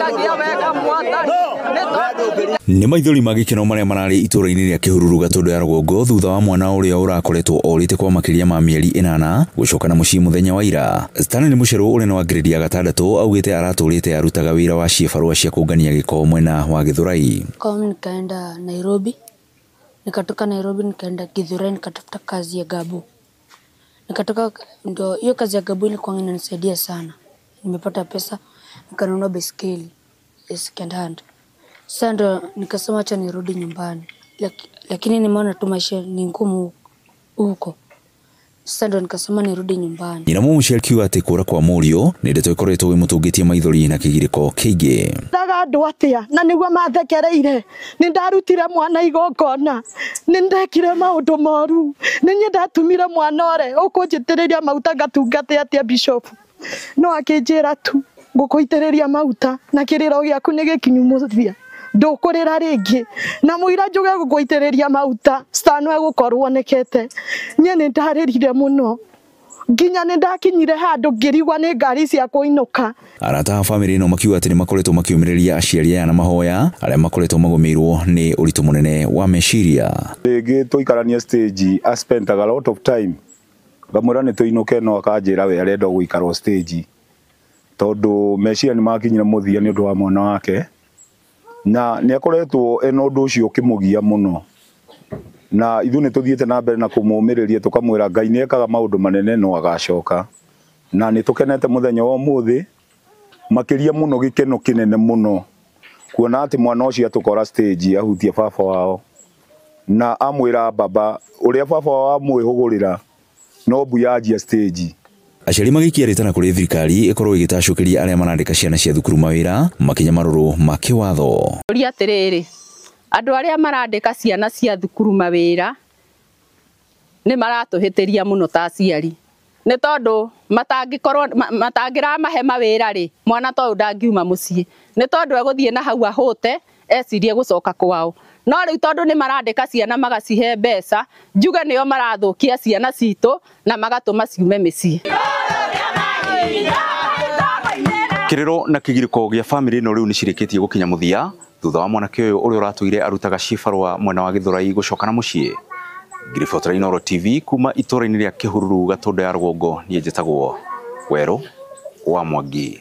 Nĩnjaragia wega Mwathani nĩ Nĩ maithori ma gĩkeno marĩa mararĩ itũũra-inĩ rĩa Kĩhururu Gatũndũ ya rũgongo thutha wa mwana ũrĩa ũrakoretwo orĩte kwa makĩria ma mĩeri 8 gũcoka na mũciĩ mũthenya wa ira. Stanley Mũcerũ ũrĩa nĩ wa grade ya 6 augĩte aratũrĩte arutaga wĩra wa ciĩbarũa cia kũngania gĩko mwena wa Gĩthũrai. Kwa nikaenda Nairobi, nikatoka Nairobi nikaenda Githurai nikatafuta kazi ya gabu. Nikatoka, ndo hiyo kazi ya gabu ilikuwa inanisaidia sana. Nimepata pesa nikanunua baiskeli ya second hand. Sasa ndo nikasema acha nirudi nyumbani. Lakini nimeona tu maisha ni ngumu huko. Sasa ndo nikasema nirudi nyumbani. Nyina mũciari akiuga atĩ kũra kwa mũriũ nĩ ndeto ĩkoretwo ĩmũtũngĩtie maithori na kĩgirĩko kĩingĩ. Ndaga andũ atĩa na nĩguo mathekereire. Nĩ ndarutire mwana igongona, nĩ ndekire maũndũ moru, nĩ niĩ ndatumire mwana ore ũkũnjitĩrĩria maguta ngatungate atĩa bishop. No akĩnjĩra tu ngũkũitĩrĩria maguta na kĩrĩro gĩaku nĩ gĩkinyu mũthia, ndũkũrĩra rĩngĩ, na mũira njuge gũkũitĩrĩria maguta Stan egũkorwo onekete. Niĩ nĩ ndarĩrire mũno nginya nĩ ndakinyire handũ ngĩrigwa nĩ ngari cia kũinũka. Arata a bamĩrĩ ĩno makiuga atĩ nĩ makoretwo makĩũmĩrĩria aciari aya na mahoya arĩa makoretwo magũmĩirwo nĩ ũritũ mũnene wa meciria. Rĩngĩ tũikaranie stage, I spent a lot of time ngamwĩra nĩ tũinũke no akanjĩra we arenda gũikara stage tondũ meciria nĩ makinyire mũthia nĩ ũndũ wa mwana wake, na nĩ akoretwo ena ũndũ ũcio ũkĩmũgia mũno, na ithuĩ nĩ tũthiĩte na mbere na kũmũmĩrĩria tũkamwĩra Ngai nĩ ekaga maũndũ manene no agacoka, na nĩ tũkenete mũthenya wa ũmũthĩ makĩria mũno, gĩkeno kĩnene mũno kuona atĩ mwana ũcio atũkora stage ahutie baba wao na amwĩra baba ũrĩa baba wao amwĩhũgũrĩra no mbu yanjia stage. Aciari magĩikia rĩtana kũrĩ thirikari ĩkorwo ĩgĩtacũkĩria arĩa marandĩka ciana cia thukuru mawĩra makinya marũrũ ma kĩwatho. Ũria atĩrĩrĩ, andũ arĩa marandĩka ciana cia thukuru mawĩra nĩ maratũhĩtĩria mũno ta aciari, nĩ tondũ matangĩkorwo matangĩramahe mawĩra rĩ, mwana ta ũyũ ndangiuma mũciĩ, nĩ tondũ egũthiĩ na hau ahũte ecirie gũcoka kwao. No rĩu tondũ nĩ marandĩka ciana magacihe mbeca, njuge nĩo marathũkia ciana citũ na magatũma ciume mĩciĩ. Kĩrĩro na kĩgirĩko gĩa bamĩrĩ ĩno rĩu nĩ cirĩkĩtie gũkinya mũthia thutha wa mwanake ũyũ ũrĩa ũratũire arutaga cibarũa mwena wa Gĩthũrai gũcoka na mũciĩ. Ngiribotera Inooro TV kuma itũũra-inĩ rĩa Kĩhururu Gatũndũ ya rũgongo, niĩ njĩtagwo Werũ wa Mwangi.